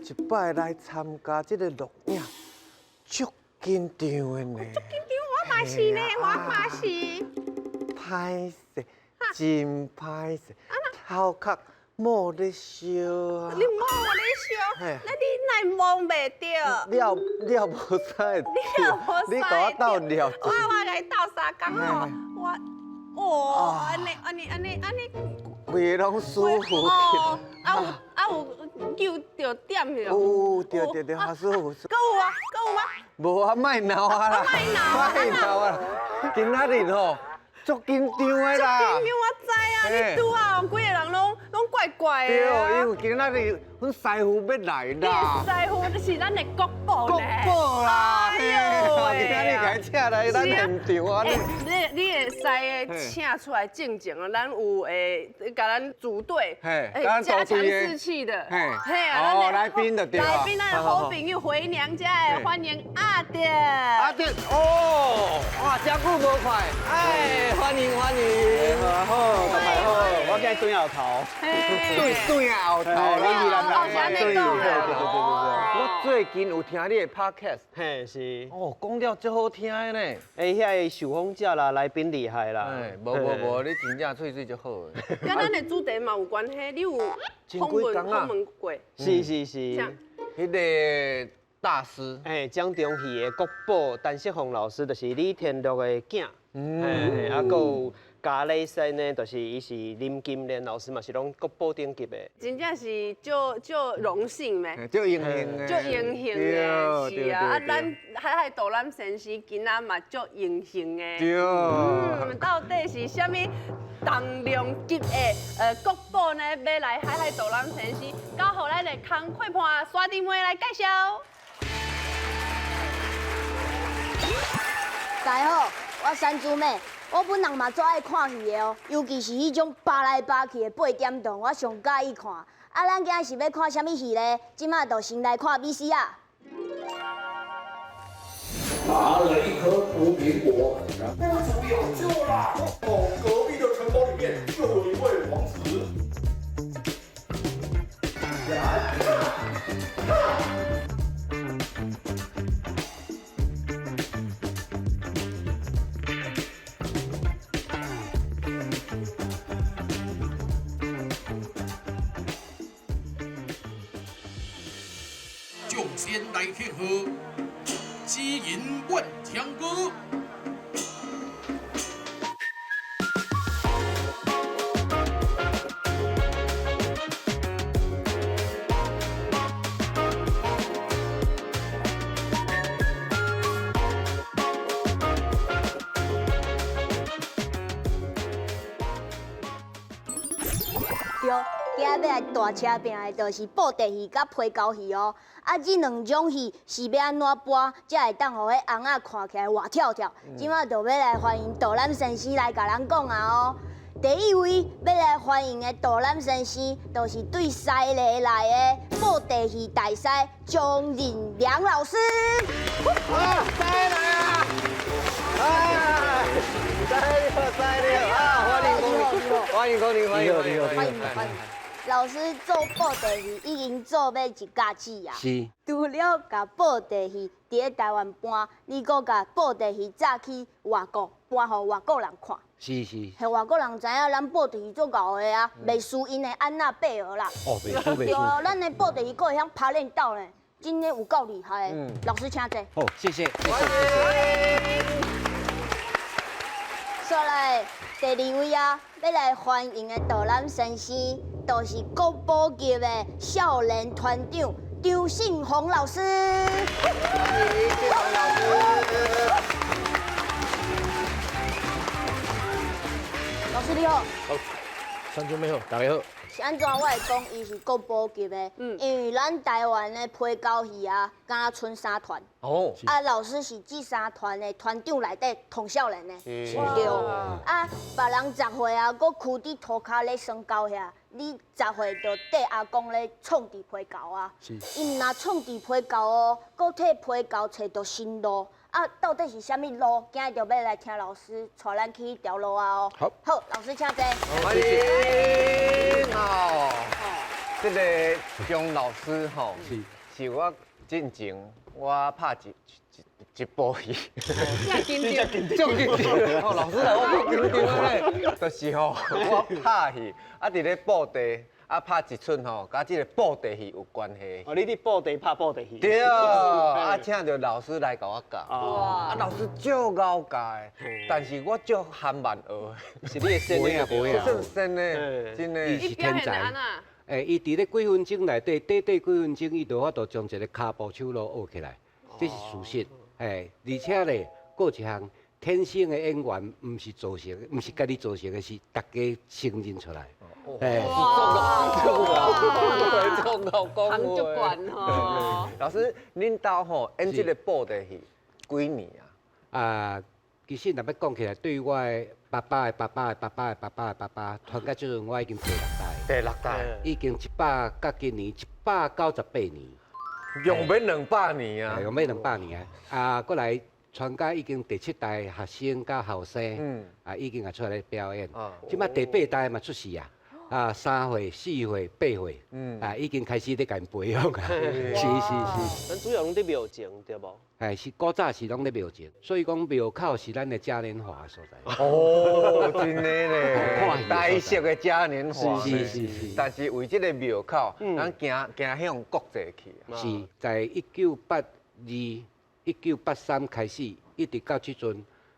一擺來參加這個錄影，足緊張的呢。緊張，我嘛是呢，我嘛是。歹勢，真歹勢，頭殼冒咧燒啊！你冒咧燒，那你哪摸袂著？了了無使，你了無使。你共我鬥了。我共你鬥相共吼，我哦，按呢按呢按呢按呢，規个攏舒服。哦，啊有啊有救著點去有，對對對，好舒服。閣有啊，閣有嗎？無啊，莫鬧啊啦，莫鬧啊，莫鬧啊！今仔日吼，足緊張的啦！足緊張我知啊，你拄啊，規个人攏攏怪怪的。對，因為今仔日阮師傅欲來啦。你的師傅是咱的國寶國寶啦！哎喲今仔日共伊請來咱現場啊！你會使的請出來進前啊，咱有會共咱組隊，加強士氣的。嘿啊，哦，來賓就對來賓，咱的好朋友回娘家的，歡迎阿德。阿德，哦，哇，真久無看，哎，歡迎歡迎。好，大家好，我今日轉後頭，對轉後頭，哦，是按呢講對對對對對。我最近有聽你的 podcast，嘿是，哦，講了足好聽的呢。欸，遐个受訪者啦，來賓厲害啦。哎，無無無，你真正喙水足好的。佮咱的主題嘛有關係，你有訪問訪問過？是是是。彼个大師，欸，江中戲的國寶陳世鳳老師，就是李天祿的囝。嗯，啊，閣有咖喱生呢，就是伊是林金蓮老師嘛，是攏國寶頂級的。真正是足足榮幸的，足榮幸的，足榮幸的，是啊。啊，咱海海導覽先生今仔嘛足榮幸的。對。嗯，到底是啥物重量級的國寶呢？欲來海海導覽先生，交予咱的工課伴沙弟妹來介紹。大家好，我山豬妹，我本人嘛足愛看戲的哦，尤其是彼種扒來扒去的八點檔，我上佮意看。啊，咱今仔是欲看啥物戲咧？這馬就先來看 VCR。拿了一顆毒蘋果，公主有救啦！哦，隔壁的城堡裡面就有一位王子。眾仙來慶賀，紫銀萬天歌。對，今仔欲來大車拚的，就是布袋戲佮皮猴戲哦。啊，這兩種戲是欲按怎搬，才會當予彼尪仔看起來活跳跳。這馬就欲來歡迎導覽先生來共咱講啊哦。第一位欲來歡迎的導覽先生，就是對西麗來的布袋戲大師張仁良老師。啊，犀利啊！哎，犀利犀利啊！歡迎光臨，歡迎光臨，歡迎歡迎歡迎歡迎。老師做布袋戲已經做欲一甲子啊。是。除了共布袋戲佇咧台灣搬，你閣共布袋戲早去外國搬予外國人看。是是。予外國人知影咱布袋戲足𠢕的啊，袂輸𪜶的安娜貝爾啦。哦，袂輸袂輸。對，咱的布袋戲閣會曉拍練鬥呢，真的有夠厲害的。老師請坐。好，謝謝。謝謝。煞來第二位啊，欲來歡迎的導覽先生，就是國寶級的少年團長張信宏老師。歡迎信宏老師。老師你好。好，山豬妹好，大家好。是按怎我會講伊是國寶級的？因為咱台灣的皮猴戲啊，敢若賰三團。哦。啊，老師是這三團的團長內底統少年的。對。啊，別人10歲啊，閣踞佇塗跤咧耍猴遐，你10歲就綴阿公咧創治皮猴啊。是。伊毋若創治皮猴哦，閣替皮猴揣著新路。啊，到底是啥物路？今日就欲來聽老師帶咱去彼條路啊！哦，好，好，老師請坐。歡迎。好。這個張老師吼，是我進前我拍一部戲，真緊張，足緊張。吼，老師來，我足緊張咧，就是吼，我拍戲啊，佇咧布袋啊拍一齣吼，佮這個布袋戲有關係。哦，你佇布袋拍布袋戲。對，啊，請著老師來共我教。啊，老師足𠢕教的，但是我足含慢學。是你的先無影無影，算真的，真的。伊是天才。欸，伊佇咧幾分鐘內底，短短幾分鐘，伊就有法度將一個跤步手路學起來，這是事實。欸，而且咧，閣有一項，天生的演員毋是造成，毋是家己造成的，是大家承認出來。欸，足𠢕講足懸吼。老師，恁兜吼演這個布袋戲幾年啊？啊，其實若欲講起來，對於我的爸爸的爸爸的爸爸的爸爸的爸爸，傳到這陣我已經第六代。第六代，已經100甲今年198年，用欲200年啊！用欲200年啊！啊，過來傳到已經第七代學生佮後生，啊，已經也出來表演。這擺第八代嘛出世啊！啊，3歲、4歲、8歲，啊，已經開始咧共𪜶培養啊。是是是。咱主要攏佇廟前對無？哎，是古早是攏咧廟前，所以講廟口是咱的嘉年華所在。哦，真的咧，台式的嘉年華。是是是。但是為這個廟口，咱行行向國際去。是在1982、1983開始，一直到這陣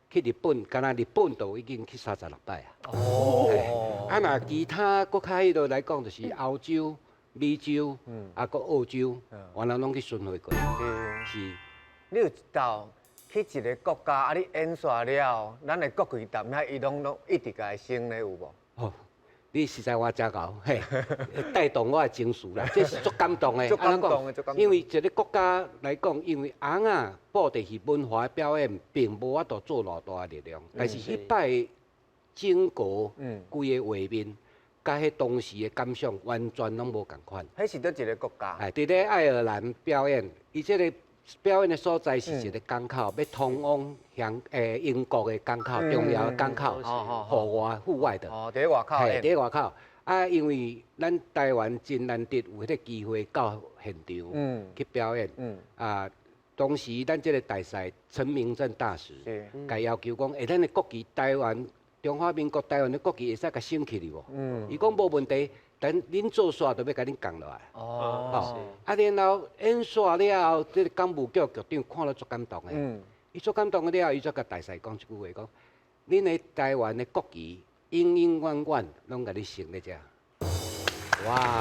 去日本，敢若日本都已經去36擺啊。哦。啊，若其他閣較彼落來講，就是歐洲、美洲，啊，閣澳洲，原來攏去巡迴過。是。你有一道去一個國家，啊，你演煞了，咱的國旗踮遐，伊攏一直共伊升咧，有無？哦，你實在我真𠢕，嘿，帶動我的情緒啦，這是足感動的。足感動的，足感動。因為一個國家來講，因為尪仔布袋戲文化的表演，並無法度做偌大的力量，但是彼擺整個規個畫面，佮彼當時的感想完全攏無仝款。彼是佗一個國家？哎，佇咧愛爾蘭表演，伊這個表演的所在是一個港口，欲通往向英國的港口，重要的港口，戶外戶外的。哦，佇咧外口。嘿，佇咧外口。啊，因為咱台灣真難得有彼個機會到現場去表演。啊，當時咱這個大使陳明正大使，共要求講，欸，咱的國旗台灣中華民國台灣的國旗會使共升起來無？伊講無問題，等恁做煞就欲共恁降落來。哦，啊，然後演煞了後，這個港務局局長看了足感動的。伊足感動了後，伊才共大使講一句話，講恁的台灣的國旗永永遠遠攏共你升咧遮。哇！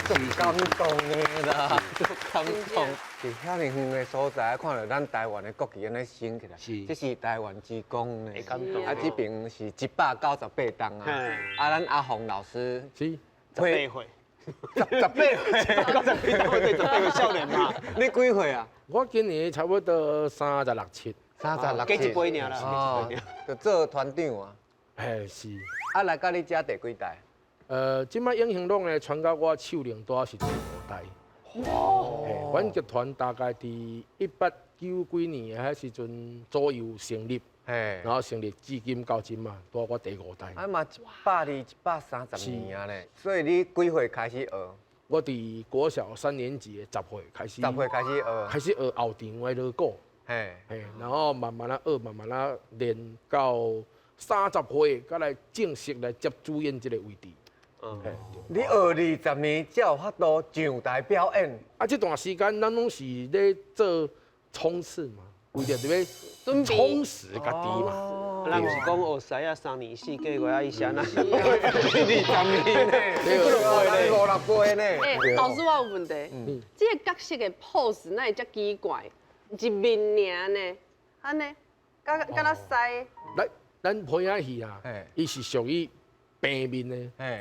足感動的啦，足感動。佇遐爾遠的所在，看著咱台灣的國旗按呢升起來，這是台灣之光呢。感動。啊，這邊是198冬啊。啊，咱阿鳳老師是十八歲，十八歲，98歲，18歲少年嘛。你幾歲啊？我今年差不多36、7， 36、加一輩爾啦。哦，就做團長啊。嘿，是。啊，來到你遮第幾代？這擺永興攏的傳到我手裡，拄仔是第五代。哇！阮劇團大概佇189幾年的彼時陣左右成立，然後成立至今到今嘛，拄仔我第五代。啊嘛，120、130年啊咧，所以你幾歲開始學？我佇國小三年級的10歲開始。 10歲開始學。開始學後場的鑼鼓。嘿。嘿，然後慢慢仔學，慢慢仔練到30歲，才來正式來接主演這個位置。你學20年才有法度上台表演。啊，這段時間咱攏是咧做衝刺嘛，為著佇咧充實家己嘛。咱毋是講學師仔三年四個月啊，伊是按怎？二十年呢？對，五六歲呢。欸，老師，我有問題。這個角色的 pose 哪會遮奇怪？一面爾呢？按呢？敢若師。來，咱皮影戲啊，伊是屬於平面的、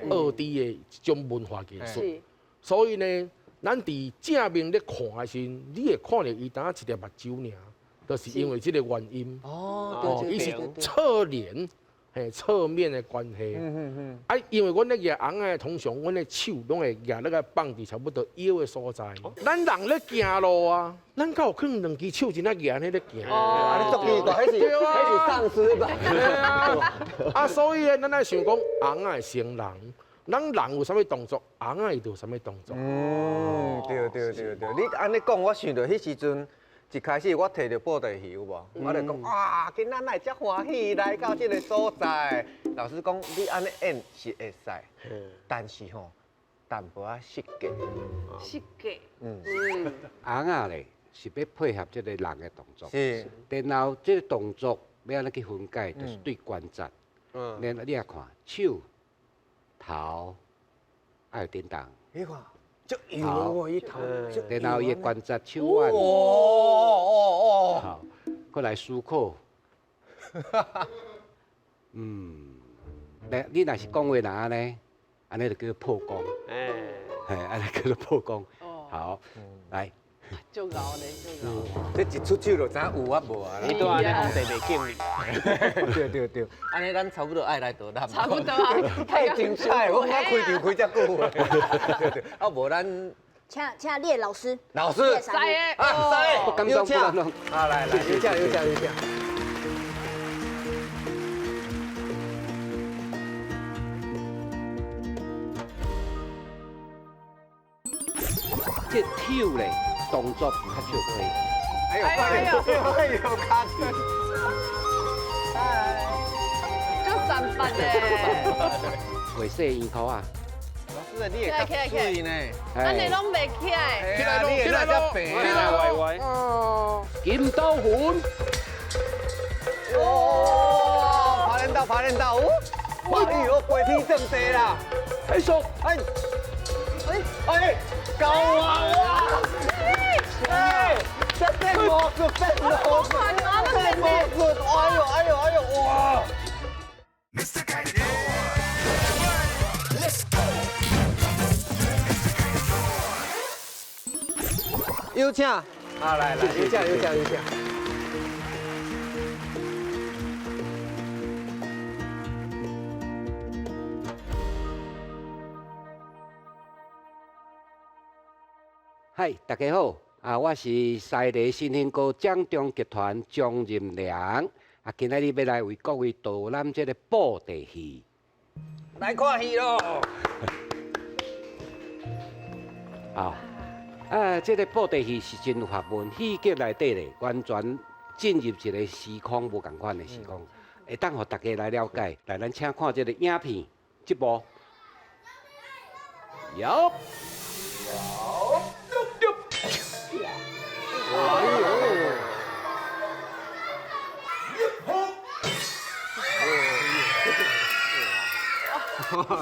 二 D 的一種文化藝術，所以呢，咱佇正面咧看的時陣，你會看著伊敢若一粒目睭爾，就是因為這個原因。哦，伊是側臉，嘿，側面的關係。啊，因為阮咧舉尪仔，通常阮的手攏會舉咧個放佇差不多腰的所在。咱人咧行路啊，咱敢有可能兩支手真啊舉按呢咧行？啊，你足奇怪，彼是彼是喪屍吧？啊，所以咧，咱愛想講尪仔會成人，咱人有啥物動作，尪仔伊就有啥物動作。嗯，對對對對，你按呢講，我想著彼時陣一開始我提著布袋戲有無？我就講哇，今仔哪會遮歡喜來到這个所在。老師講，你按呢演是會使，但是吼，淡薄仔失格。失格。嗯。尪仔咧是欲配合這个人的動作。是。然後這个動作欲按怎去分解，就是對關節。嗯。然後你也看手。頭愛有振動，你看，足油哦，伊頭，然後伊的關節、手腕，哦哦哦，好，閣來思考，嗯，你若是講話若按呢，按呢就叫做破功，嘿，按呢叫做破功，好，來。足𠢕咧，足𠢕。這一出手就知影有啊無啊啦。你拄按呢皇帝袂敬你。對對對，按呢咱差不多愛來導覽。差不多啊。太精彩，我感覺開場開遮久啊。對對，啊無咱。請你的老師。老師。三个。啊，三个。不敢當，不敢當。啊，來來，有請有請有請。這手咧。動作較少可以。哎呦，哎呦，哎呦，卡住。哎，就三八咧。袂洗衣裤啊。老師，你會較水呢？咱的攏袂起來。起來咯，起來咯，起來歪歪。哦。金刀魂。哇！爬練到，爬練到，哦。哎呦，飛天遁地啦！哎叔，哎，哎，夠啊！哇！哎，這變魔術，變魔術，變魔術！哎呦，哎呦，哎呦，哇！有請，好來來，有請有請有請。嗨，大家好，啊，我是西螺新興閣掌中集團張任良，啊，今仔日欲來為各位導覽這个布袋戲。來看戲囉！啊，啊，這个布袋戲是真有學問，戲劇內底咧，完全進入一个時空無仝款的時空，會當予大家來了解。來，咱請看這个影片，這部。有。哎呦！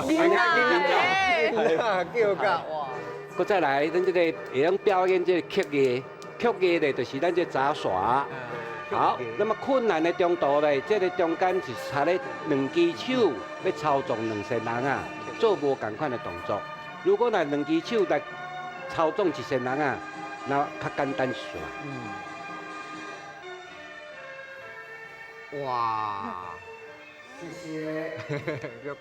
囡仔，叫甲哇！閣再來，咱這个會用表演這个曲藝，曲藝咧就是咱這雜耍。好，那麼困難的中途咧，這个中間是插咧兩支手欲操縱兩身人啊，做無仝款的動作。如果若兩支手來操縱一身人啊，那較簡單一些。嗯。哇！謝謝。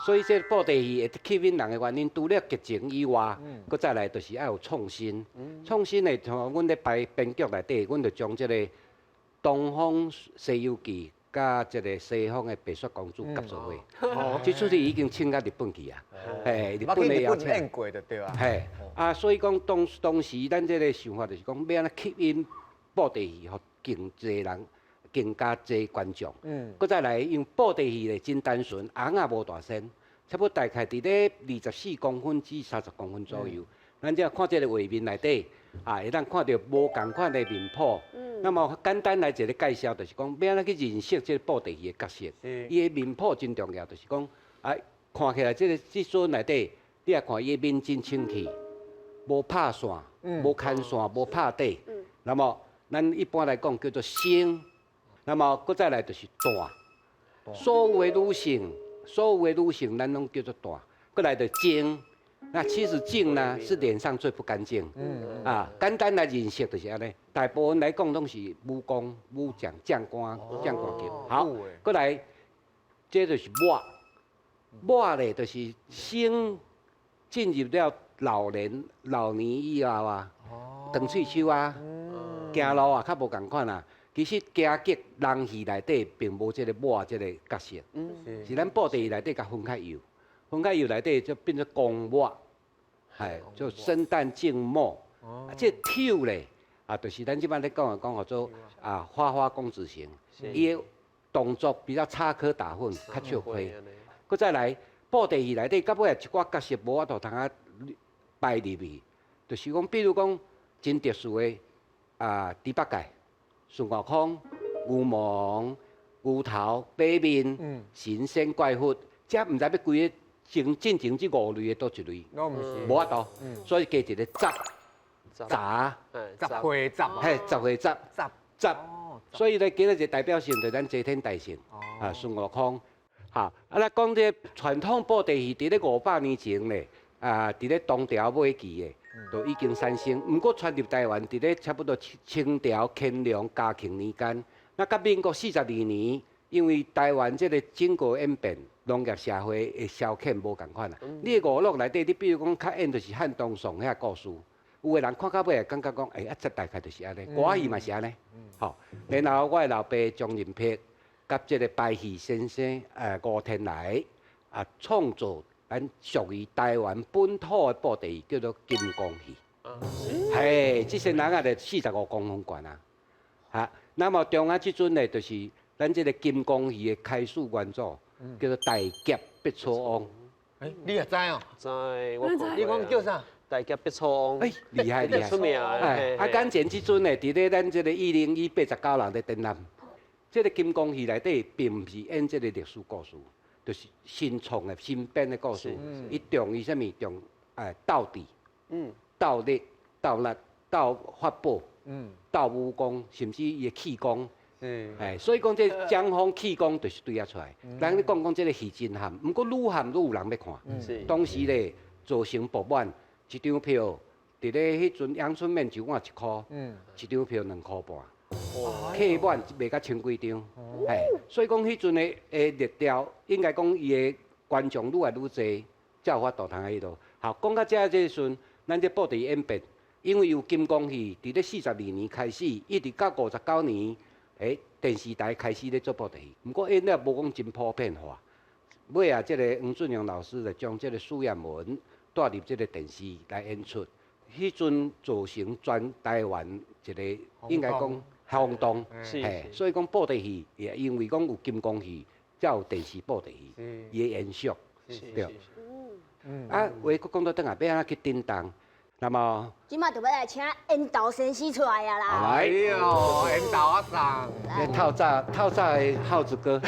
所以這布袋戲會吸引人的原因，除了劇情以外，閣再來就是愛有創新。創新的，像阮咧排編劇內底，阮就將這个東方西遊記佮這个西方的白雪公主合做伙。哦。這齣戲已經請到日本去啊。嘿，日本的邀請。演過就對啊。嘿，啊，所以講當時咱這个想法就是講，欲按怎吸引布袋戲，予更濟人、更加濟觀眾。嗯。閣再來，因為布袋戲咧真單純，尪仔無大身，差不多大概佇咧24公分至30公分左右。咱這看這个畫面內底，啊，會當看著無仝款的面譜。嗯。那麼簡單來一个介紹，就是講欲按怎去認識這个布袋戲的角色。伊的面譜真重要，就是講啊。看起來這个這尊內底，你也看伊的面真清氣，無拍線，無牽線，無拍底。那麼，咱一般來講叫做生。那麼，閣再來就是旦。所有的女性，所有的女性，咱攏叫做旦。閣來就淨。那其實淨呢，是臉上最不乾淨。啊，簡單來認識就是按呢。大部分來講攏是武功、武將、將官、將官級。好，閣來，這就是抹。抹咧，就是先進入了老年老年以後啊，長喙鬚啊，行路啊較無仝款啊。其實京劇人戲內底並無這个抹這个角色，是咱布袋戲內底共分較幼。分解油內底就變做公抹，係就生旦淨末。啊，這抽咧啊，就是咱這擺咧講的講號做啊花花公子型，伊的動作比較插科打諢，較笑虧。閣再來布袋戲內底，到尾一寡角色無法度通啊擺入去，就是講，比如講真特殊的啊，豬八戒、孫悟空、牛魔王、牛頭、馬面、神仙怪佛，這毋知欲規个前進前這五類的佗一類，無法度，所以加一個雜雜，雜會雜，嘿，雜會雜雜雜，所以咧，今日一個代表性就咱齊天大聖啊，孫悟空，哈，啊，咱講這傳統布袋戲，佇咧500年前咧，啊，佇咧唐朝尾期的，就已經產生。毋過傳入台灣，佇咧差不多清朝乾隆、嘉慶年間，那到民國42年，因為台灣這個整個演變，農業社會的消遣無仝款啊。你的娛樂內底，你比如講較演就是漢唐宋遐故事。有的人看到尾會感覺講，欸，啊，這大概就是按呢，歌戲嘛是按呢，吼。然後我的老爸張仁柏，佮這個排戲先生，吳天來，啊，創造咱屬於台灣本土的布袋戲，叫做金光戲。嘿，這些人啊，就45公分懸啊，哈。那麼中啊，這陣呢，就是咱這個金光戲的開始元祖，叫做大俠畢楚王。欸，你也知哦？知，我你講叫啥？大俠畢楚王，欸，厲害厲害，出名。哎，啊，敢前這陣呢，佇咧咱這個10189人咧展覽，這個金光戲內底並毋是演這個歷史故事，就是新創的、新編的故事。伊重伊啥物？重哎鬥智、鬥力、鬥力、鬥法寶、鬥武功，甚至伊的氣功。哎，所以講這江風氣功就是對遐出來。人咧講講這個戲真譀，毋過愈譀愈有人欲看。當時咧造成爆滿。一張票，佇咧彼陣陽春麵一碗1箍，一張票2箍半，客滿賣到千幾張，嘿，所以講彼陣的熱調，應該講伊的觀眾愈來愈濟，才有法度通喺彼落。好，講到這這時陣，咱這布袋演變，因為有金光戲，佇咧42年開始，一直到59年，欸，電視台開始咧做布袋戲，毋過演了無講真普遍化。尾啊，這個黃俊陽老師就將這個書言文帶入這個電視來演出，彼陣造成全台灣一個應該講轟動，嘿，所以講布袋戲也因為講有金光戲，才有電視布袋戲，伊的延續，對。啊，話閣講到轉來，欲按怎去叮當？那麼，這馬就欲來請緣投先生出來啊啦！哎喲，緣投阿送，你透早透早的孝子哥，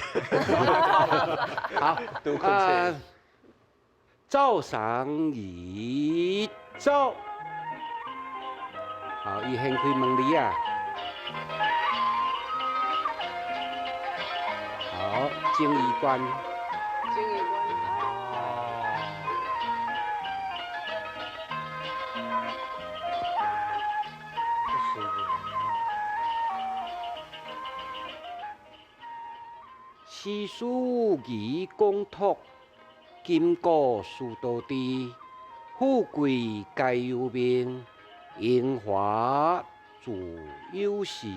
好，啊。灶上一灶，好，伊掀開門簾啊！好，正衣冠。正衣冠。诗书仪广托。金谷事道智，富贵皆有命，荣华自有时。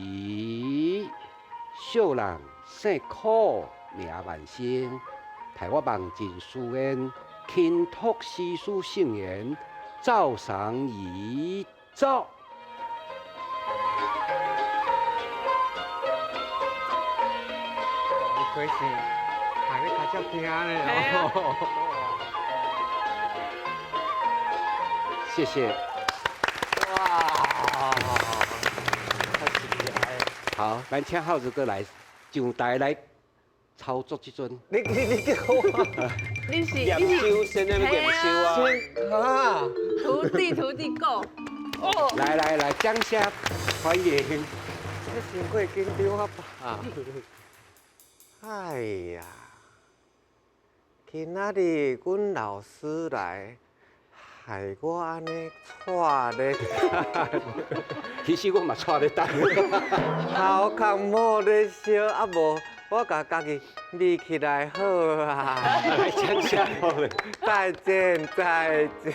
小人姓苦名万生，替我望尽书言，轻托诗书圣贤，灶上仪灶。你开始。你较少听咧。谢谢。哇，太厉害！好，咱請孝子哥來上台來操作這陣。你叫我？你是驗收，先咧驗收啊！啊，徒弟徒弟 go。哦。來來來，掌聲歡迎。你真過緊張啊吧？哎呀！今仔日阮老師來，害我按呢掣咧。其實我嘛掣咧等。頭殼冒咧燒，啊無我共家己眯起來好啊。來掌聲好咧。再見再見。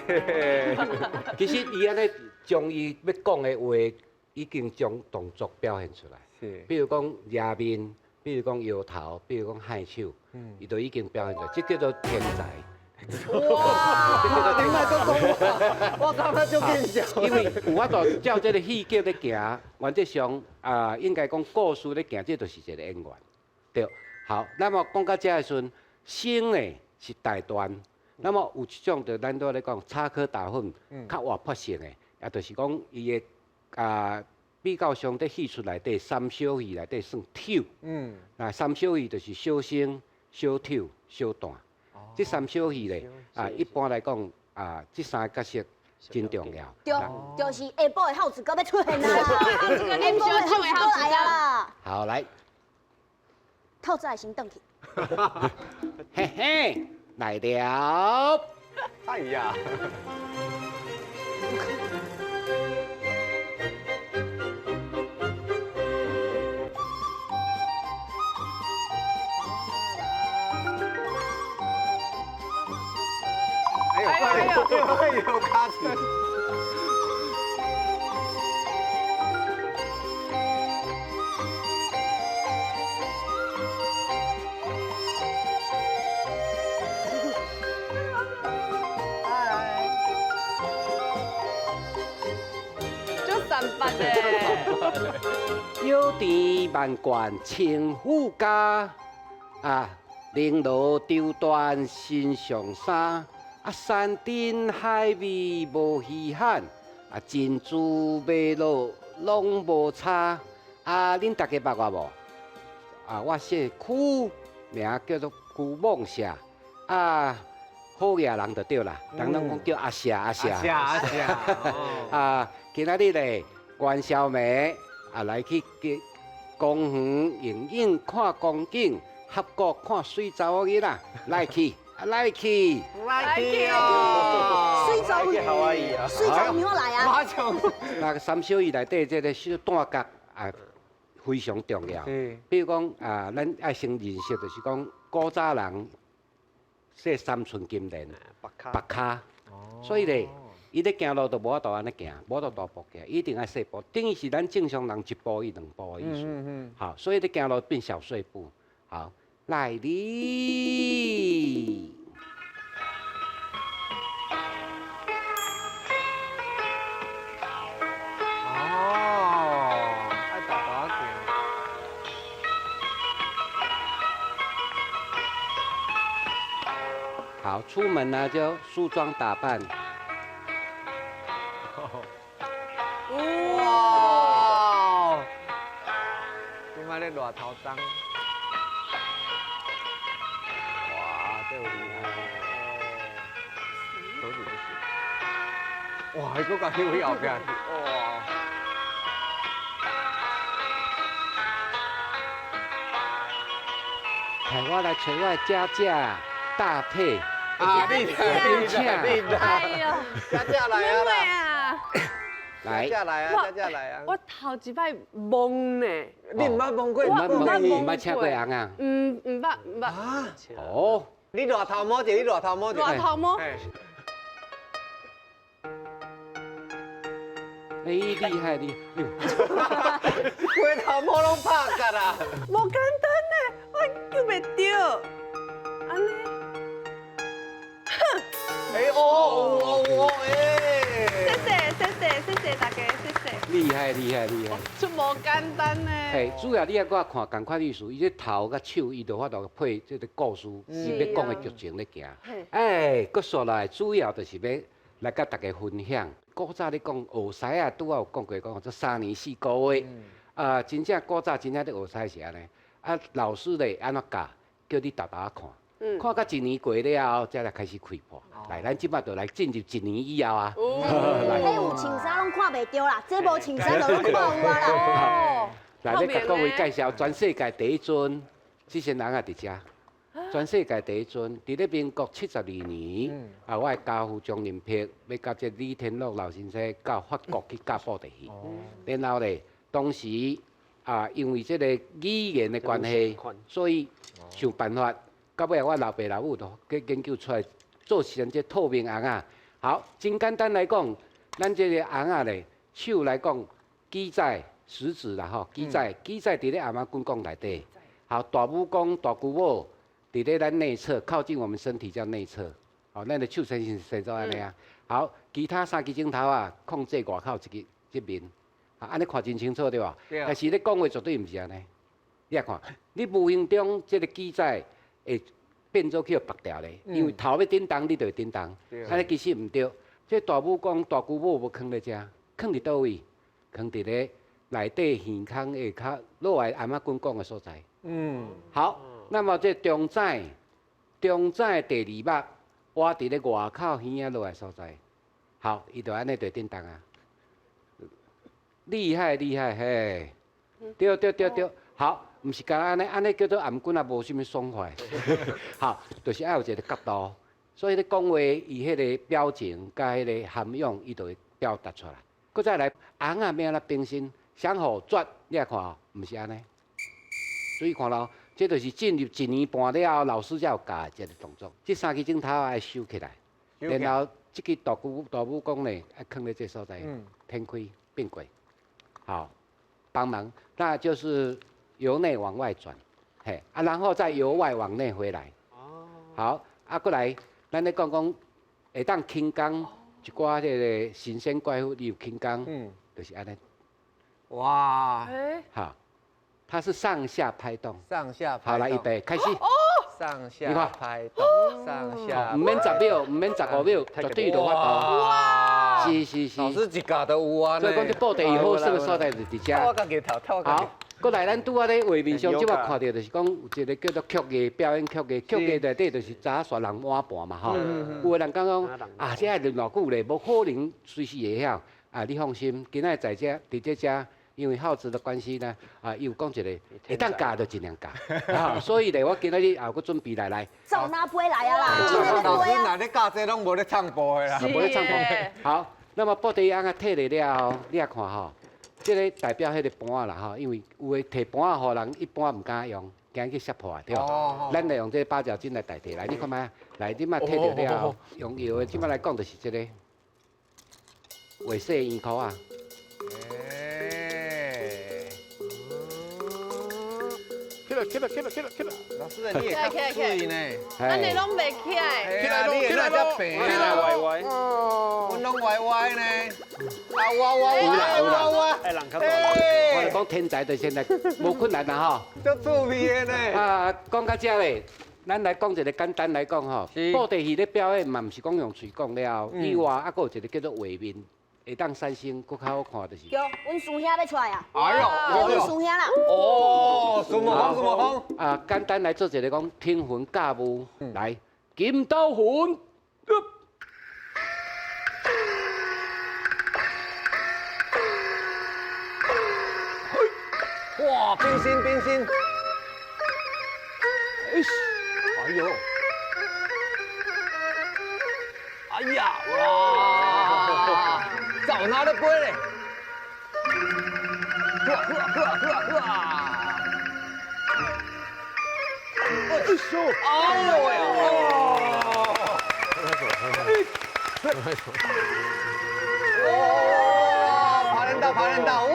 其實伊按呢將伊欲講的話，已經將動作表現出來。是。比如講壓面。比如講搖頭，比如講頦手，伊都已經表現出來，這叫做天才。哇！你莫閣講我，我感覺足見笑。因為有法度照這個戲劇咧行，原則上啊，應該講故事咧行，這就是一個演員。對，好，那麼講到這个時陣，生呢是大段，那麼有一種就咱拄仔咧講插科打諢，較活潑性的，也就是講伊的啊比較上佇戲出內底三小戲內底算丑。那三小戲就是小生、小丑、小旦。這三小戲咧，啊，一般來講啊，這三個角色真重要。對，就是下晡的孝子閣欲出現啦，下晡的孝子閣來啊啦。好，來。透早先轉去。嘿嘿，來了。哎呀！哎呦哎呦哎呦，卡住！足三八的。有田萬貫千户家，啊，绫羅綢緞身上衫。啊，山珍海味無稀罕，啊，珍珠瑪瑙攏無差。啊，恁大家捌我無？啊，我姓邱，名叫做邱夢霞。啊，好額人就對啦，人攏講叫阿霞阿霞。阿霞阿霞。啊，今仔日咧元宵暝啊，來去公園泳泳看光景，峽谷看水查某囡仔，來去。來去，來去哦！水查某，水查某來啊！馬上。那個三小戲內底這個小旦角啊，非常重要。比如講啊，咱愛先認識，就是講古早人說三寸金蓮，白跤。所以咧，伊咧行路都無法度按呢行，無法度大步行，一定愛細步，等於是咱正常人一步伊兩步的意思。好，所以咧行路變小碎步。好。來哩！哦，愛大大行。好，出門呢就梳妝打扮。哇！這擺咧熱頭鬃。這有厲害哦！手指不行。哇，還閣共翕去後壁去，哇！來，我來揣我的姐姐搭配。啊，你來，你來，哎呦，姐姐來啊！來，姐姐來啊，姐姐來啊！我頭一擺摸呢。你毋捌摸過？毋捌請過尪仔？毋捌毋捌。啊？哦。你熱頭毛者，你熱頭毛者。熱頭毛。哎，厲害厲害！規頭毛攏拍結啦。無簡單呢，我救袂著。按呢。哼。哎哦哦哦哎。謝謝謝謝謝謝大家，謝謝。厲害厲害厲害！這無簡單呢。嘿，主要你愛閣看仝款意思，伊這頭佮手，伊就法度配這個故事，伊欲講的劇情咧行。哎，閣煞來，主要就是欲來佮大家分享。古早咧講學師仔，拄仔有講過講，這三年四個月。啊，真正古早真正咧學師是按呢。啊，老師咧按怎教，叫你沓沓仔看。看到一年過了後，才來開始開破。來，咱這擺就來進入一年以後啊。彼有穿衫攏看袂著啦，這無穿衫就攏看有啊啦。來，欲共各位介紹全世界第一尊，這些人仔佇遮。全世界第一尊，佇咧民國72年，啊，我的家父張仁柏欲佮這李天祿老先生到法國去教布袋戲，然後咧，當時啊，因為這個語言的關係，所以想辦法。到尾我老爸老母都去研究出來，做成這透明尪仔。好，真簡單來講，咱這個尪仔咧，手來講，記載食指啦吼，記載記載佇咧頷仔骨孔內底。好，大拇公、大姑母佇咧咱內側，靠近我們身體叫內側。吼，咱的手伸伸做按呢啊。好，其他三支指頭啊，控制外口一支這面，啊，按呢看真清楚對無？對。但是咧講話絕對毋是按呢。你來看，你無形中這個記載會變做去予縛掉咧，因為頭欲振動，你就會振動。按呢其實毋對。這大母講大姑母無囥咧遮，囥佇佗位？囥佇咧內底耳空下跤落來頷仔棍講的所在。好，那麼這中指，中指第二目挖佇咧外口耳仔落來所在。好，伊就按呢就振動啊。厲害厲害嘿！對對對對，好，毋是干按呢，按呢叫做頷頸也無啥物爽快。好，就是愛有一個角度，所以咧講話，伊彼個表情佮彼個涵養，伊就會表達出來。閣再來，尪仔欲按怎變身，相互轉，你來看哦，毋是按呢。注意看囉，這就是進入一年半了後，老師才有教的這個動作。這三支指頭愛收起來，然後這支大姑大拇公呢，愛囥佇這所在，天開變過，好，幫忙，那就是由內往外轉，嘿，啊，然後再由外往內回來。哦。好，啊，閣來，咱咧講講會當輕功一寡這個神仙怪物，你有輕功，就是按呢。哇！好，它是上下拍動。上下拍動。好，來，預備，開始。上下拍動，上下。毋免10秒，毋免15秒，絕對就有法度。哇！是是是。老師一教就有啊。所以講，這布袋戲好耍的所在就佇遮。我家己頭，頭。好，閣來，咱拄仔咧畫面上，這擺看著就是講有一個叫做曲藝表演，曲藝曲藝內底就是雜耍人碗盤嘛吼。有的人講講啊，這愛練偌久咧，無可能隨時會曉。啊，你放心，今仔在這佇這遮。因為耗子的關係呢，啊，伊有講一個會當教就盡量教，啊，所以咧，我今仔日也有閣準備來來。走哪杯來啊啦？老師，若咧教這攏無咧唱步的啦，無咧唱步。好，那麼布袋尪仔退落了後，你來看吼，這個代表彼個盤仔啦吼，因為有的提盤仔予人一般毋敢用，驚去摔破對無？咱來用這個八角巾來代替來，你看覓？來，你莫提著了後，用搖的，這擺來講就是這個畫細圓箍仔。起來起來起來起來起來！老師，你會較媠呢？咱的攏袂起來。起來起來咯！起來歪歪。阮攏歪歪呢。啊我我我我我。哎，人較大。我就講天才到現在無困難啦吼。足趣味的呢。啊，講到這咧，咱來講一個簡單來講吼，布袋戲咧表演嘛，毋是講用喙講了，以外啊，閣有一個叫做畫面。會當產生閣較好看，就是。對，阮師兄欲出來啊！哎呦，阮師兄啦！哦，孫悟空，孫悟空。啊，簡單來做一個講天雲駕霧，來筋斗雲。哇，變身變身！哎呦！哎呀，哇！走哪咧飞咧？呵呵呵呵呵！哎呦喂！哇！爬人道，爬人道！呜呼！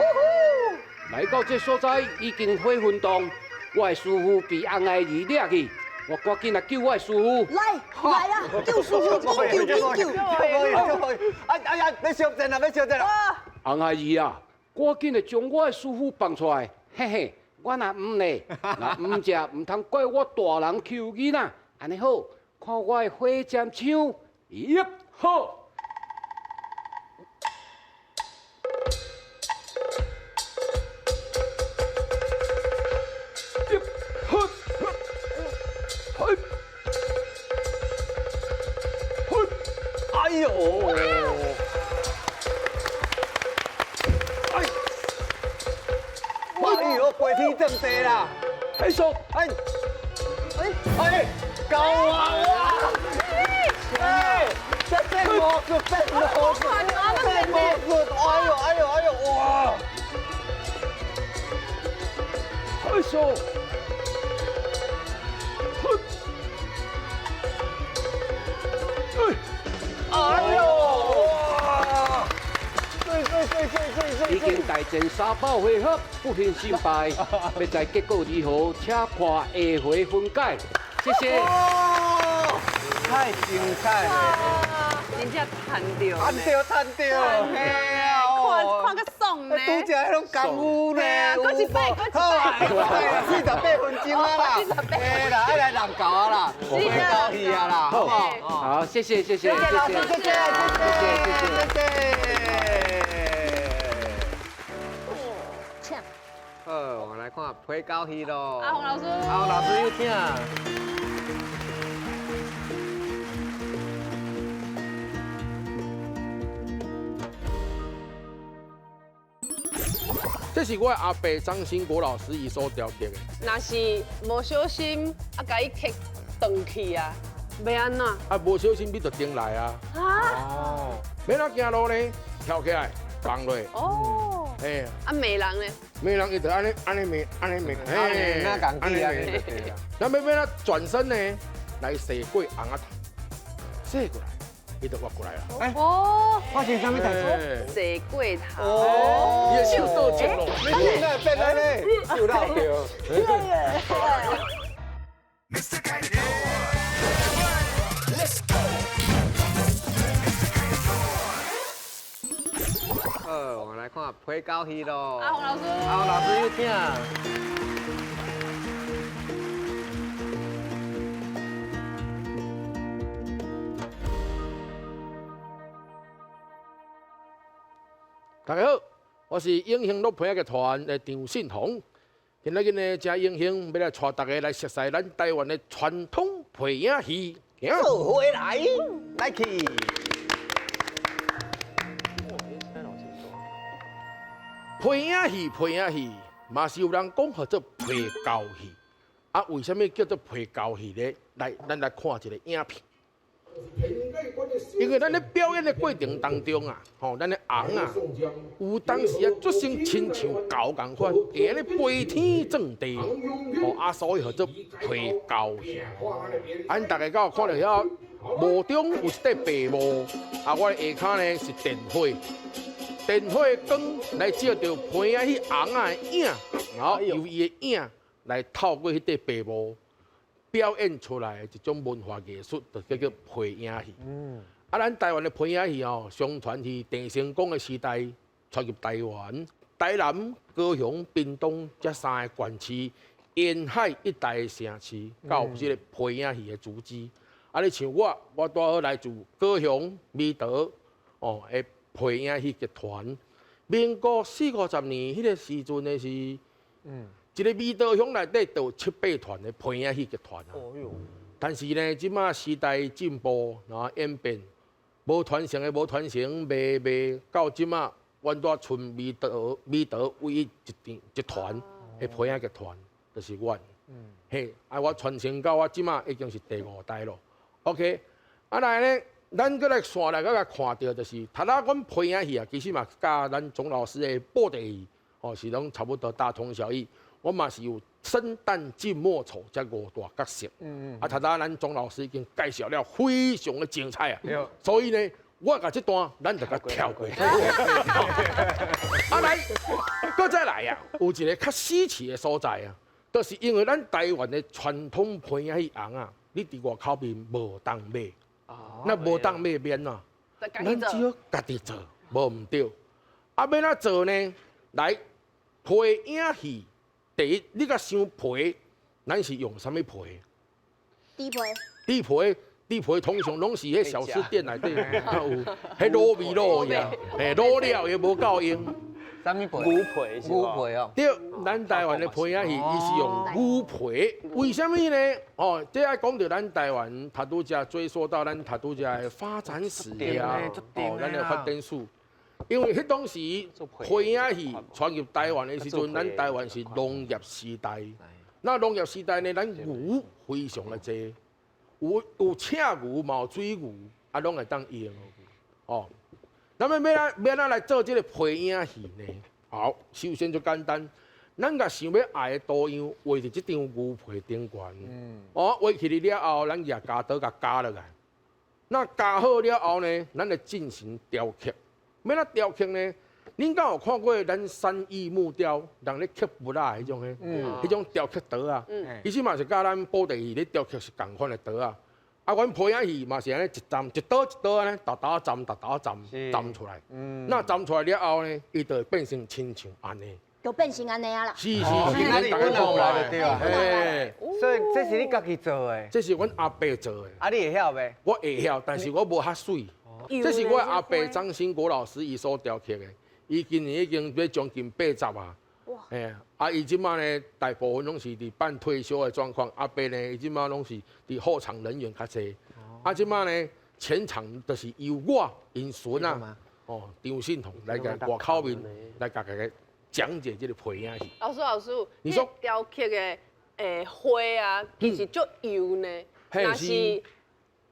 來到這所在已經火雲洞，我的師父被尪仔兒掠去。我趕緊來救我的師父！來來啊！救師父！緊救緊救！哎哎呀！欲相戰啦！欲相戰啦！尪仔兒啊，趕緊來將我的師父放出來！嘿嘿，我若毋咧，若毋食，毋通怪我大人欺負囡仔。按呢好，看我的火箭槍，一好。哎呦！哎，哎呦，飞天遁地啦！哎手，哎，哎，高啊！哇！哎，這變魔術，變魔術，變魔術！哎呦，哎呦，哎呦，哇！哎手。哎呦！哇！對對對對對對！已經大戰三百回合，不分勝敗，欲知結果如何，請看下回分解。謝謝。太精彩了！真正赚著，赚著赚著，嘿啊，看看較爽呢。拄才彼種功夫呢，閣一擺，閣一擺，48分鐘啊啦，嘿啦，愛來南投啊啦，皮猴戲啊啦，好不好？好，謝謝謝謝，謝謝老師，謝謝謝謝謝謝。好，我們來看皮猴戲咯。阿紅老師，阿紅老師有請。這是我的阿伯張興國老師伊所雕刻的。若是無小心啊，共伊刻斷去啊，欲按怎？啊，無小心你就停來啊。哦。欲按怎行路呢？跳起來，放落。哦。嘿。啊，罵人呢？罵人伊就按呢按呢罵，按呢罵，嘿，按呢罵。咱欲按怎轉身呢？來踅過尪仔頭，踅過來。伊就活過來啦！哦，發生啥物代誌？踅過頭，哦，伊的手倒折咯，你哪會變按呢？手落掉。好，我們來看皮猴戲咯。阿紅老師，阿紅老師有請。大家好，我是永興樂皮仔劇團的張信宏。今仔日呢，真榮幸欲來帶大家來熟悉咱台灣的傳統皮影戲。做伙來，來去。皮影戲，皮影戲，嘛是有人講號做皮猴戲。啊，為啥物叫做皮猴戲呢？來，咱來看一個影片。因為咱咧表演的過程當中啊，吼，咱的尪仔有當時啊，做成親像猴仝款，會按呢飛天撞地，吼啊，所以號做皮猴戲。咱大家敢有看著遐霧中有一塊白霧，啊，我的下跤呢是電火，電火光來照著皮仔戲尪仔的影，然後由伊的影來透過彼塊白霧。表演出來的一種文化藝術，就叫做皮影戲。啊，咱台灣的皮影戲哦，相傳是鄭成功的時代傳入台灣，台南、高雄、屏東這三个縣市沿海一帶的城市，才有這个皮影戲的組織。啊，你像我，我拄好來自高雄美桃哦的皮影戲劇團。民國四五十年彼个時陣的是，一个美桃鄉內底就有七八團的皮影戲劇團啊。但是呢，這馬時代進步，然後演變，無傳承的無傳承，賣賣到這馬，阮拄賰美桃美桃唯一一一團的皮影劇團，就是阮。嘿，啊，我傳承到我這馬已經是第五代咯。OK，啊來呢，咱閣來紲來閣來看著，就是頭仔阮皮影戲啊，其實嘛，佮咱鍾老師的布袋戲，哦，是攏差不多大同小異。我嘛是有生旦淨末丑這五大角色，啊，頭拄咱鍾老師已經介紹了非常的精彩啊，所以呢，我共這段咱就共跳過。啊來，閣再來啊，有一個較稀奇的所在啊，就是因為咱台灣的傳統皮影戲尪仔，你佇外口邊無當買，那無當買免啊，咱只好家己做，無毋對。啊，欲按怎做呢？來，皮影戲。第一，你共想皮，咱是用啥物皮？豬皮。豬皮，豬皮通常攏是彼小吃店內底有，彼滷味滷的，嘿，滷了也無夠用。啥物皮？牛皮是牛皮哦。對，咱台灣的皮影戲，伊是用牛皮。為啥物呢？哦，這愛講著咱台灣頭拄才追溯到咱頭拄才的發展史啊，哦，咱的發展史。因為彼當時皮影戲傳入台灣的時陣，咱台灣是農業時代。那農業時代呢，咱牛非常的濟，有有赤牛，嘛有水牛，啊，攏會當用。哦，咱欲欲按欲按怎來做這个皮影戲呢？好，首先就簡單，咱共想欲愛的圖樣畫佇這張牛皮頂懸。哦，畫起來了後，咱舉鉸刀共鉸落來。那鉸好了後呢，咱來進行雕刻。欲按怎雕刻呢？恁敢有看過咱三義木雕，人咧刻木仔彼種个，彼種雕刻刀仔，其實嘛是佮咱布袋戲咧雕刻是仝款的刀仔。啊，阮皮影戲嘛是按呢一站一刀一刀按呢，沓沓站沓沓站站出來。那站出來了後呢，伊就會變成親像按呢。就變成按呢啊啦。是是是，恁大家看來對啊。所以這是你家己做的？這是阮阿伯做的。啊，你會曉袂？我會曉，但是我無較媠。這是我阿伯張興國老師伊所雕刻的，伊今年已經欲將近80啊。嘿，啊，伊這馬呢，大部分攏是佇半退休的狀況。阿伯呢，伊這馬攏是佇後場人員較濟。啊，這馬呢，前場就是由我𪜶孫啊，哦，張信彤來共外口面來共大家講解這個皮影戲。老師，老師，你說雕刻的花啊，其實足幼呢，若是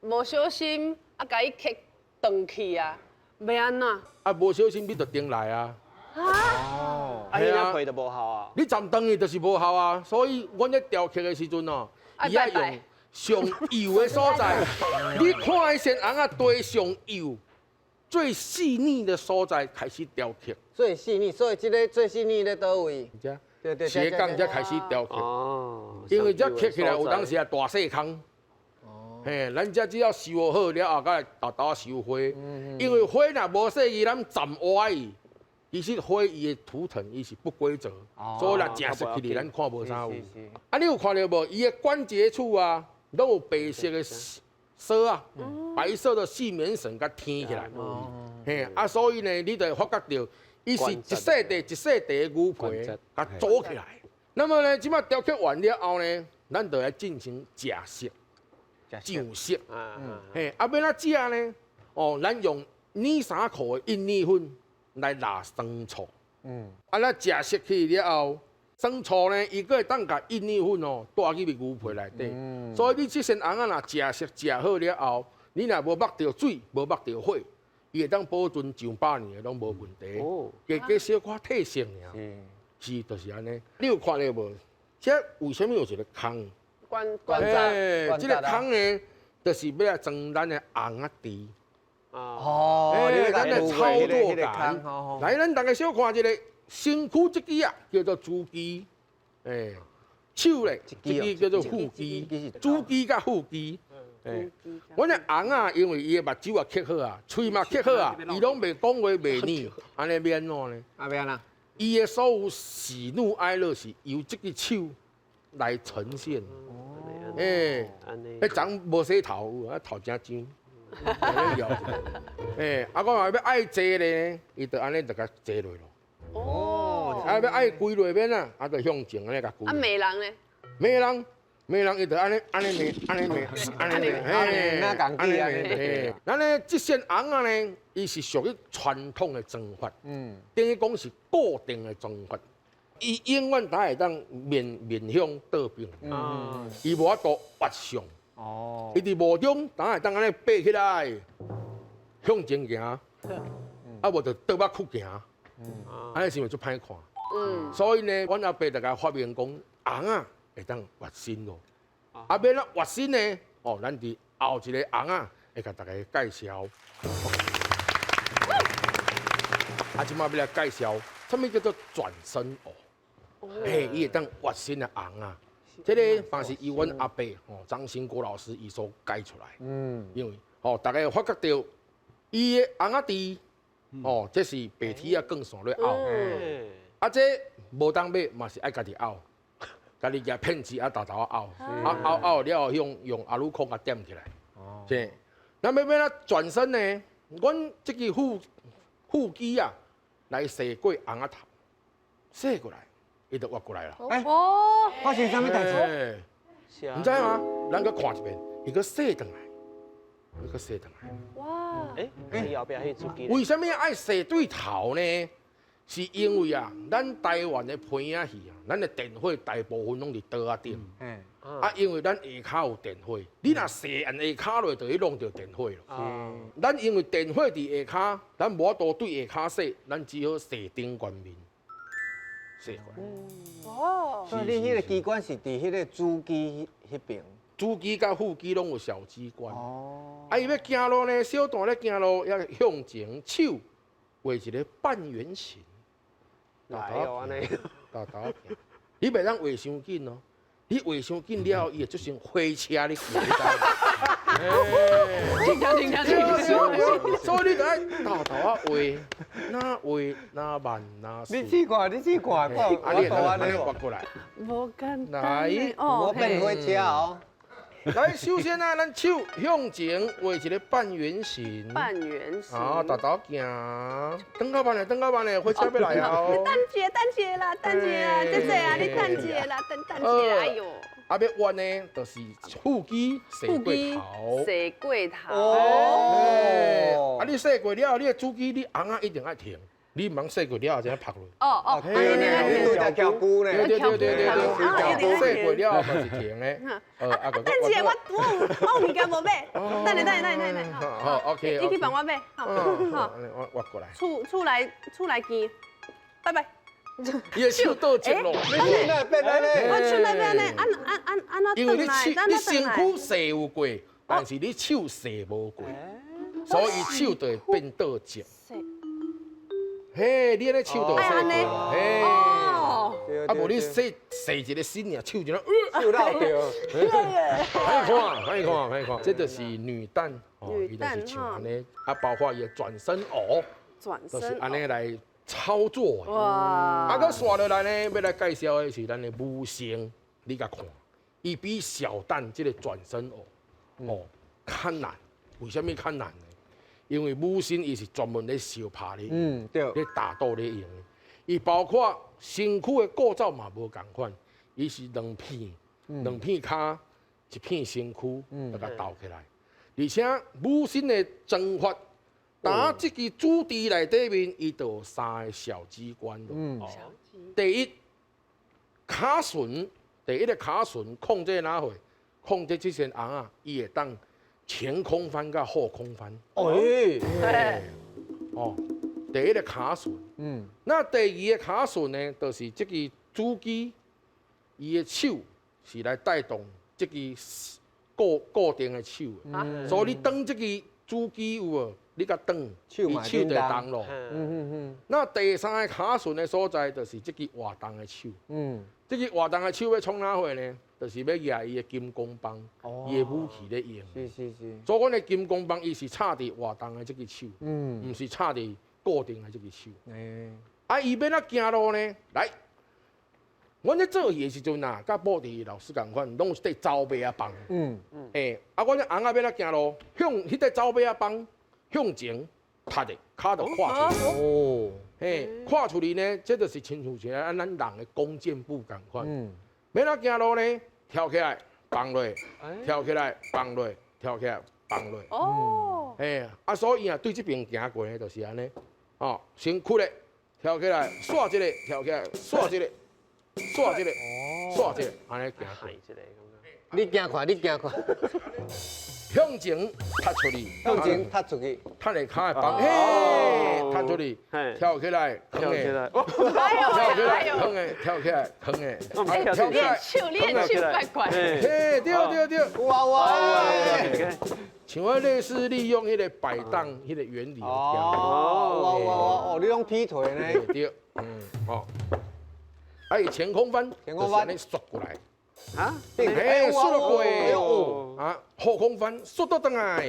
無小心啊，共伊刻斷去啊，欲按怎？啊，無小心你就釘來啊。哦，啊，彼皮就無效啊！你站斷去就是無效啊，所以阮咧雕刻的時陣哦，伊愛用上幼的所在，你看彼扇尪仔對上幼、最細膩的所在開始雕刻。最細膩，所以這个最細膩咧佗位？對對，斜槓才開始雕刻。哦，因為這刻起來有當時啊大細空。哦。嘿，咱這只要修好了後，閣來沓沓修花。因為花若無細膩，咱站歪伊。其實花伊的圖騰伊是不規則，所以若誠實起來，咱看無啥有。啊，你有看著無？伊的關節處啊，攏有白色的絲啊，白色的細棉繩共纏起來。嘿，啊，所以呢，你就會發覺著，伊是一細塊一細塊的牛皮，共組起來。那麼呢，這擺雕刻完了後呢，咱就來進行食色、上色。嘿，啊，欲按怎食呢？哦，咱用呢衫褲的印泥粉來拉酸醋，啊，咱食色去了後，酸醋呢，伊閣會當共印泥粉哦帶入去牛皮內底，所以你這身尪仔若食色食好了後，你若無目著水，無目著火，伊會當保存上百年攏無問題。加加小可褪色爾，是就是按呢。你有看著無？這為啥物有一個空？關關節，這个空呢，就是欲來裝咱的尪仔豬。哦，咱的操作感。來，咱大家小看一下，身軀這支啊，叫做主肌，手咧，這支叫做副肌，主肌佮副肌。阮的尪仔，因為伊的目睭也刻好啊，喙嘛刻好啊，伊攏袂講話袂念，按呢欲按怎呢？啊，欲按怎？伊的所有喜怒哀樂是由這支手來呈現。彼昨無洗頭，啊頭誠髒。啊，我若欲愛坐咧，伊就按呢就共坐落咯。哦，啊，欲愛跪落免啊，啊，就向前按呢共跪。啊，罵人咧？罵人，罵人，伊就按呢按呢罵，按呢罵，按呢罵，嘿，按呢罵，嘿。咱咧這扇尪仔呢，伊是屬於傳統的妝法，等於講是固定的妝法，伊永遠都會當面面向倒邊，伊無法度活相。哦，伊佇霧中，當會當按呢爬起來，向前行，啊無就倒腹曲行，按呢是毋是足歹看？所以呢，阮阿伯就共發明講，尪仔會當活身咯。啊，欲按怎活身呢？哦，咱佇後一个尪仔會共大家介紹。啊，這擺欲來介紹，啥物叫做轉身偶？嘿，伊會當活身的尪仔。這个嘛是由阮阿伯吼張興國老師伊所改出來，因為吼大家有發覺著伊的尪仔豬，吼這是白鐵仔鋼線咧拗，啊這無當買嘛是愛家己拗，家己舉片子啊沓沓拗，啊拗拗了後用用阿魯空共點起來，是。咱欲按怎轉身呢？阮這支副副機啊來踅過尪仔頭，踅過來。伊就活過來啦！哦，發生啥物代誌？毋知嗎？咱閣看一遍，伊閣踅轉來，伊閣踅轉來。哇！欸，後壁彼主機。為啥物愛踅對頭呢？是因為啊，咱台灣的皮影戲啊，咱的電火大部分攏佇桌仔頂。啊，因為咱下跤有電火，你若踅按下跤落，就去弄著電火咯。咱因為電火佇下跤，咱無法度對下跤踅，咱只好踅頂懸面。哦，所以你彼个機關是佇彼个主機彼邊，主機佮副機攏有小機關。哦，啊，伊欲行路呢，小段咧行路，欲向前手畫一个半圓形，來哦，按呢，沓沓行，你袂當畫傷緊哦，你畫傷緊了後，伊會做成火車咧行。停停停停。所以你著愛沓沓仔畫，若畫若慢若你試看，你試看，啊，你會當撥過來。無簡單。來，無變火車哦。來，首先啊，咱手向前畫一個半圓形。半圓形。啊，沓沓行，轉較慢咧，轉較慢咧，火車欲來啊！你等一下，等一下啦，等一下，姐姐啊，你等一下啦，等等一下，哎喲。啊，欲彎呢，就是腹肌踅過頭。踅過頭。哦。啊，你踅過了後，你的主機你尪仔一定愛停。你毋通踅過了後才拍落。哦哦，你拄才翘龜呢？對對對對對，踅過了後嘛是停的。啊，等一下，我有物件無買，等下等下等下等下。好，OK。你去幫我買。好，好，我我過來。厝內厝內見，拜拜。伊的手倒直咯。你哪變按呢？我手哪變按呢？按按按按怎因為你手你身軀踅有過，但是你手踅無過，所以手就會變倒直。嘿，你按呢手就踅過，嘿，啊無你踅踅一個身爾，手就手落掉。歹看，歹看，歹看，這就是女旦，哦，伊就是像按呢，啊，包括伊的轉身偶，就是按呢來操作。哇！啊，閣紲落來呢，欲來介紹的是咱的武生，你共看，伊比小旦這個轉身偶，哦，較難。為啥物較難呢？因為武生伊是專門咧相拍咧，對，咧打鬥咧用的。伊包括身軀的構造嘛無仝款，伊是兩片，兩片跤，一片身軀，來共鬥起來。而且武生的針法，打這支主持內底面，伊就有三個小機關咯。第一，跤順，第一个跤順控制哪會？控制這身尪仔，伊會當前空翻佮後空翻。哦，哦，第一个跤順。那第二个跤順呢，就是這支主機，伊的手是來帶動這支固定的手的。所以你當這支主機有無？你共轉，伊手就會動咯。那第三个跤順的所在，就是這支活動的手。這支活動的手欲創啥貨呢？就是欲舉伊的金剛棒，伊的武器咧用。是是是。所以阮的金剛棒，伊是插佇活動的這支手，毋是插佇固定的這支手。啊，伊欲按怎行路呢？來，阮咧做戲的時陣啊，佮布袋戲老師仝款，攏有一塊走馬仔棒。啊，阮這尪仔欲按怎行路，向彼塊走馬仔棒向前踢的，跤就跨出去。哦。嘿，跨出去呢，這就是親像一個咱人的弓箭步仝款。欲按怎行路呢？跳起來，放落，跳起來，放落，跳起來，放落。哦。嘿，啊，所以啊，對這邊行過呢，就是按呢，哦，先屈咧，跳起來，煞一个，跳起來，煞一个，煞一个，煞一个，按呢行過。你行看，你行看。向前踢出去，向前踢出去，踢下跤會放，嘿，踢出去，跳起來，跳起來，跳起來，囥的，跳起來，囥的，跳起來，手練手怪怪，嘿，對對對，哇哇，像我類似利用彼个擺盪彼个原理。哦，哇哇哇，哦，你用劈腿呢？對，哦，啊，伊前空翻，前空翻，你縮過來。啊！嘿，縮落過，啊，後空翻縮倒轉來，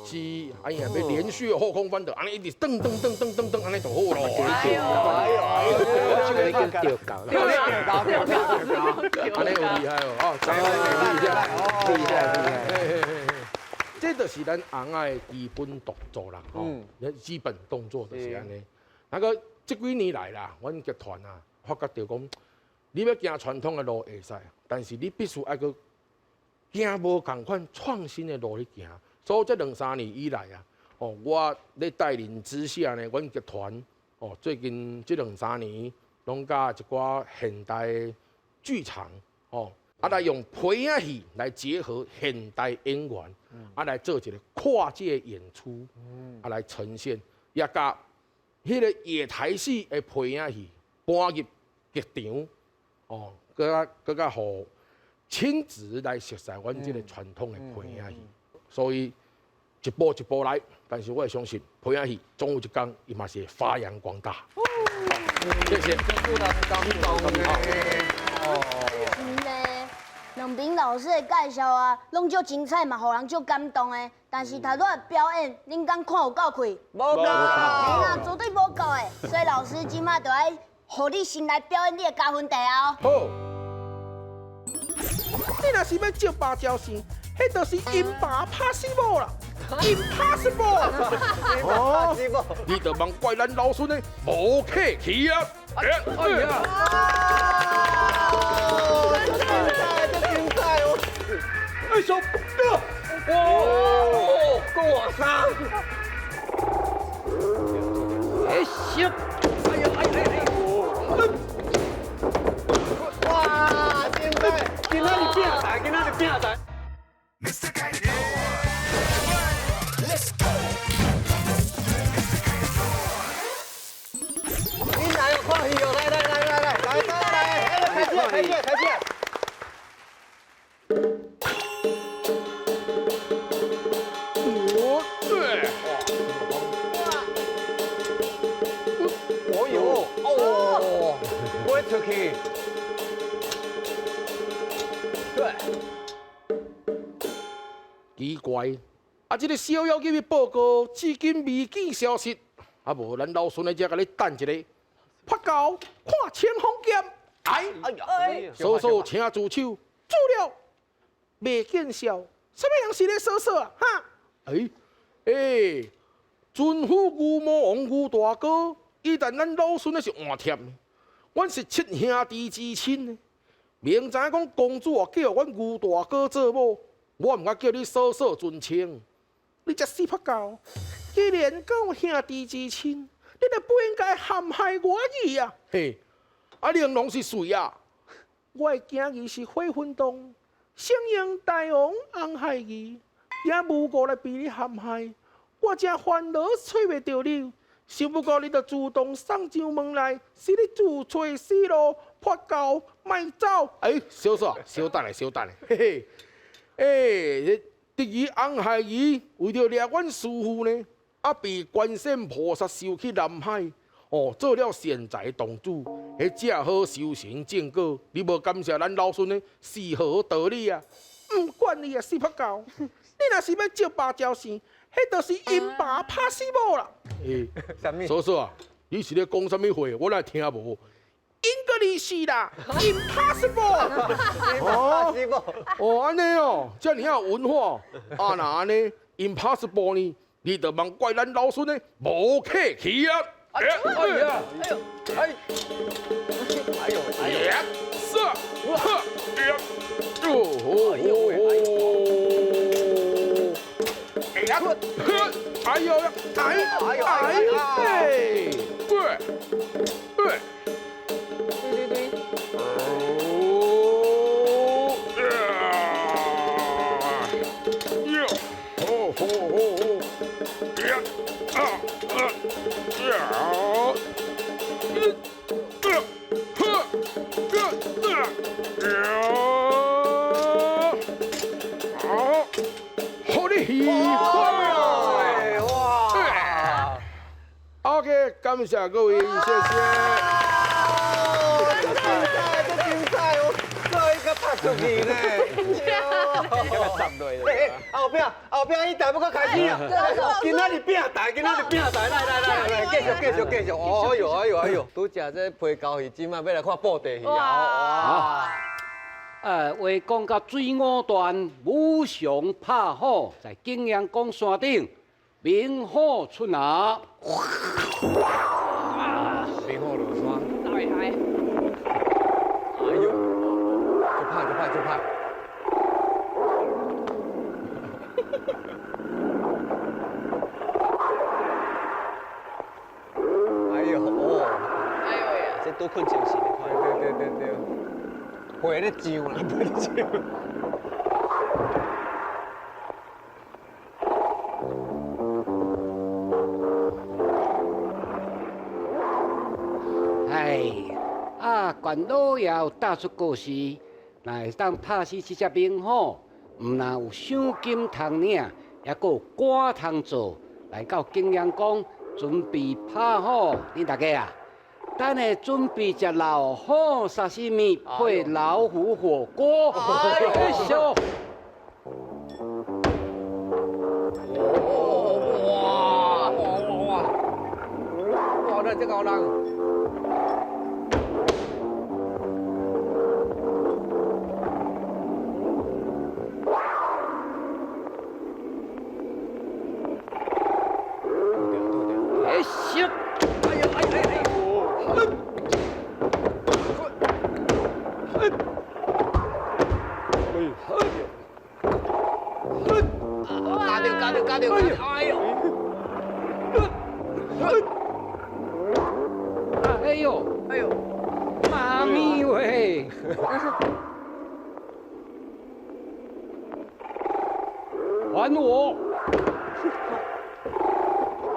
是，哎呀，欲連續後空翻就按呢一直轉轉轉轉轉轉，按呢就好咯。哎呦，哎呦，哎呦，這個已經釣到了，釣到，釣到，按呢有厲害哦，哦，厲害，厲害，厲害。這就是咱尪仔的基本動作啦，吼，基本動作就是按呢。那個這幾年來啦，阮劇團啊，發覺著講。你欲行傳統的路會使，但是你必須愛閣行無仝款創新的路去行。所以這兩三年以來啊，哦，我咧帶領之下呢，阮劇團哦，最近這兩三年攏佮一寡現代劇場哦，啊來用皮影戲來結合現代演員，啊來做一個跨界演出，啊來呈現，也共彼个野台戲的皮影戲搬入劇場。哦，閣較閣較予親子來熟悉阮這个傳統的皮影戲，所以一步一步來，但是我會相信皮影戲總有一天伊嘛是會發揚光大。謝謝。感動的。哦。兩邊老師的介紹啊，攏足精彩嘛，予人足感動的。但是頭拄仔表演，恁敢看有夠氣？無夠。嘿啦，絕對無夠的。所以老師這馬就愛予你先來表演你的加分題哦。好。你若是欲借芭蕉扇，彼就是因爸拍死某啦，impossible。哦，你就莫怪咱老孫的無客氣啊！哎呀！精彩，真精彩哦！哎呦，哇，過山！哎咻！哎呦，哎哎哎！哇，精彩！今仔日拼台，今仔日拼台。你哪有看戲哦？來來來來來來來來，開始開始開始！我對，哦呦，哦，飛出去，對。奇怪，啊，這個小妖入去報告，至今未見消息。啊，無咱老孫在這共你等一下，拍狗看清風劍，哎，哎呀，嫂嫂請住手，住了，未見笑，啥物人是咧嫂嫂啊？哈，哎，欸，尊父牛魔王牛大哥，伊但咱老孫咧是換帖，阮是七兄弟之親呢。明知影講公主啊叫阮牛大哥做某，我毋敢叫你嫂嫂尊稱，你這死拍狗！既然講兄弟之親，你就不應該陷害我兒啊！嘿，啊，玲瑯是誰啊？我的囝兒是火雲洞聖嬰大王紅孩兒，也無故來被你陷害，我正煩惱揣袂著你，想不到你就主動送上門來，是你自找死路，破狗莫走！哎，小嫂，小等下，小等下，嘿嘿，欸，侄兒紅孩兒為著掠阮師父呢，啊，被觀世音菩薩收去南海，哦，做了善財童子，彼正好修成正果。你無感謝咱老孫呢，是何道理啊？毋管你啊，死拍狗！你若是欲借芭蕉扇，彼就是𪜶爸拍死某啦。欸，嫂嫂啊，你是咧講啥物話？我哪聽無？English 啦，impossible。哦，哦，按呢哦，遮爾仔有文化，啊若按呢 impossible 呢？你就莫怪咱老孫呢無客氣啊！哎呀，哎呀，哎，哎呦，哎呦，四，哎呀，哦哦哦，哎呀，哎呦，哎哎哎，对，对，对对对，哦，呀，哟，吼吼吼吼，呀，啊啊，呀，嗯，呵，呵，呵，呀，啊，好你喜欢哇！OK，感謝各位，謝謝。真精彩，真精彩！我做一個拍出去呢。欸，後壁後壁，伊台欲閣開始啊！今仔日拼台，今仔日拼台，來來來來，繼續繼續繼續。哦呦哎呦哎呦，拄食這皮膠魚，這馬欲來看布袋戲啊！哇！話講到水滸傳，武松拍虎，在景陽岡山頂，猛虎出籠。猛虎落山。哪會害？哎呦，就怕就怕就怕！哎呦哦！哎呦呀！這拄睏精神的款。對對對對，飛咧上啦，飛咧上。哎，啊，關老爺有搭出故事，若會當拍死這隻猛虎，毋但有賞金通領，抑閣有官通做。來到景陽宮準備拍虎，恁大家啊，等下准备食老虎沙西米配老虎火锅。哎呦！哇哇哇！哇，那这高人。哎呦！哎呦！哎呦！妈咪喂！还我！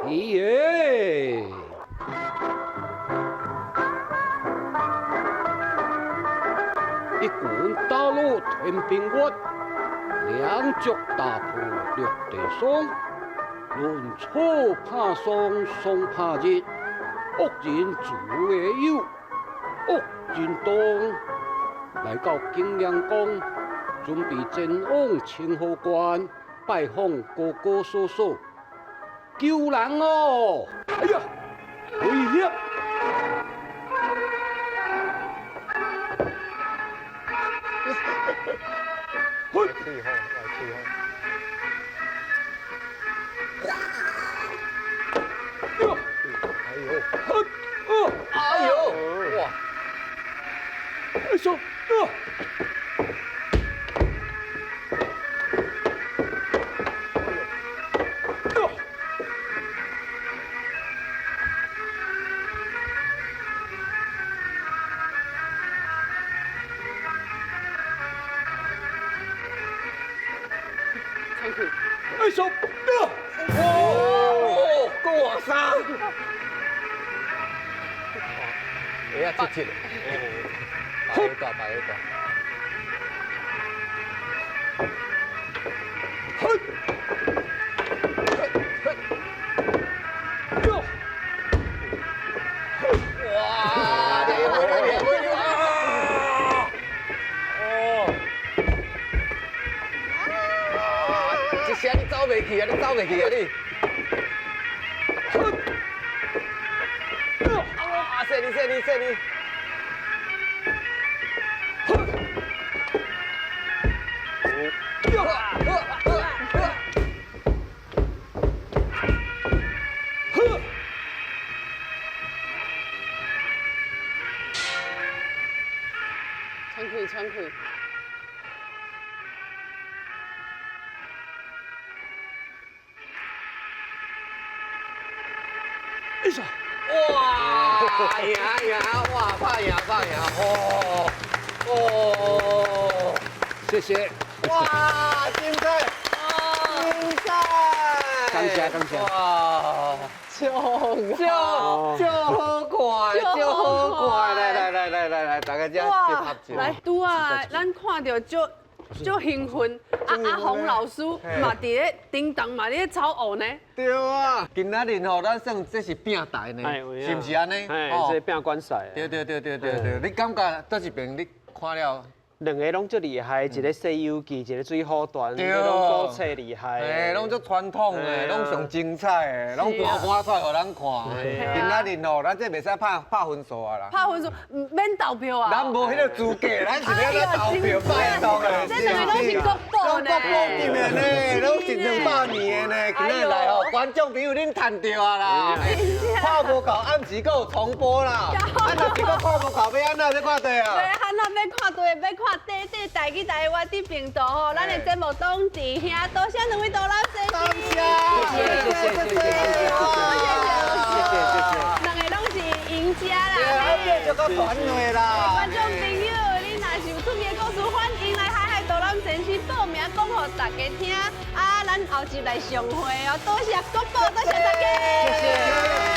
耶！一棍打落天边月，两脚踏破陆地松。论草怕霜，霜怕日，恶人自会有，恶人当。来到景阳宫，准备前往清河关拜访哥哥嫂嫂，救人哦！哎呀，危险！哎呦！哇！哎呦！哎呦！哦，过山。哎呀，这这，白大白大。嘿，嘿，哇！哦！这下你走袂去啊！你走袂去啊你！啊！谢你谢你谢你！喘气，喘气。哎呀！哇！赢赢哇！拍赢拍赢！哦哦！谢谢。哇！精彩！精彩！感谢感谢。哇！就就好看，就好看！来来来来来来，大家这结合一下。来，拄啊，咱看到足足兴奋，啊阿洪老师嘛伫咧叮当嘛伫咧走学呢。对啊，今仔日吼，咱算这是拼台呢，是毋是按呢？哎，这拼关赛。对对对对对对，你感觉佗一边你看了？两个拢足厉害，一个《西游记》，一个水浒传，拢古册厉害，哎，拢足传统的，拢上精彩的，拢搬搬出来予咱看。今仔日吼，咱这袂使拍拍分数啊啦。拍分数，免投票啊。咱无彼个资格，咱是欲来投票拜托的。这两个拢是国宝呢，国宝级的呢，拢是200年的呢。今仔日来吼，观众朋友恁趁著啊啦。看无够，暗时阁有重播啦。啊，若是阁看无够，欲按怎欲看对啊？对，按怎欲看对，欲看。短短台语台湾的频道吼，咱的节目拢伫遐，多谢两位导览师，多谢，谢谢谢谢谢谢谢谢，两个拢是赢家啦，继续阁传落啦。观众朋友，你若是有趣味的故事，欢迎来海海导览先生报名讲予大家听。啊，咱后集来相会哦，多谢国宝，多谢大家，谢谢。